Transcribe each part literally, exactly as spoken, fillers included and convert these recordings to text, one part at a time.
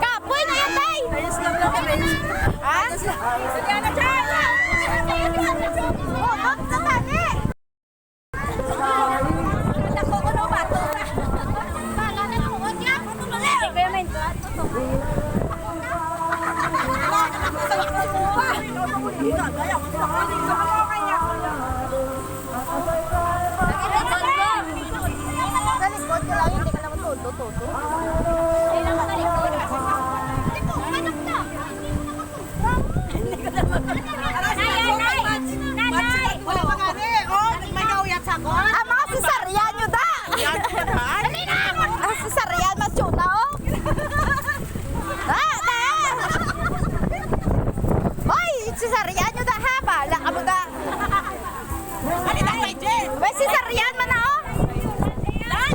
Kapoy na yan, day! Ha? Hudot na tani! Sa likod ka lang, hindi ka naman todo-todo. Nanay! Nanay! Wala pa gani. Oh, may gauyat sa ko. Ang mga cesarean nyo, da! Yan, yan. Dali na! Ang cesarean, mas yun na, oh. Da, da! Hoy, cesarean nyo, da, ha? Bahala ka mo, da. Dali na, may Jen. May cesarean man na, oh. Day!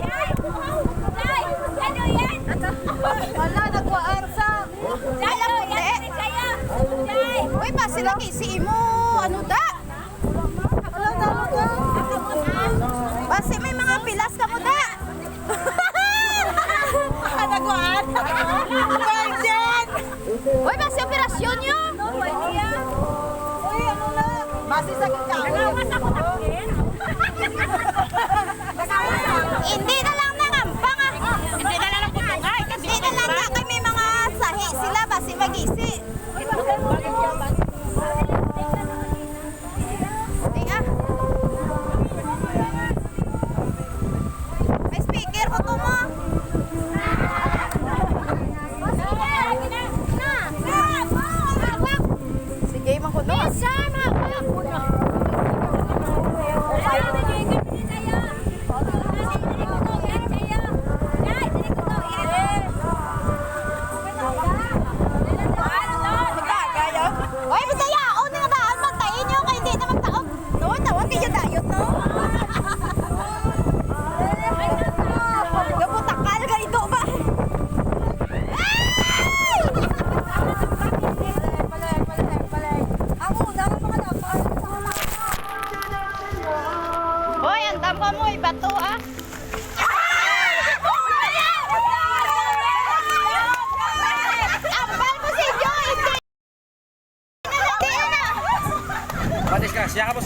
Day! Ano yan? Wala, nagwaan sa Jai, oh, yan, Jai, oh. Jai. Uy, basi lagi si imo, ano da? Basi may mga pilas ka mo da? Nagwaan. Virgin. Uy, basi operasyon yun. Uy, ano na? Basi sa kita. Hindi na lang nangampang, ah. Hindi na lang nagputungay kasi hindi na lang na kay may mga sahi sila, basi magisi. Hindi, ah. May speaker ko to mo. Sige, man ko to. Oy, bitayaon nga daan, magtainyo kay hindi na magtaog. Tawa-tawa kayo dayot, no? Gaputakal ka ito ba? Ay! Ang una, ang mga dapat. Hoy, ang tama mo, ibato, ah. Ambal mo si Joy! Madisgrasya ka po,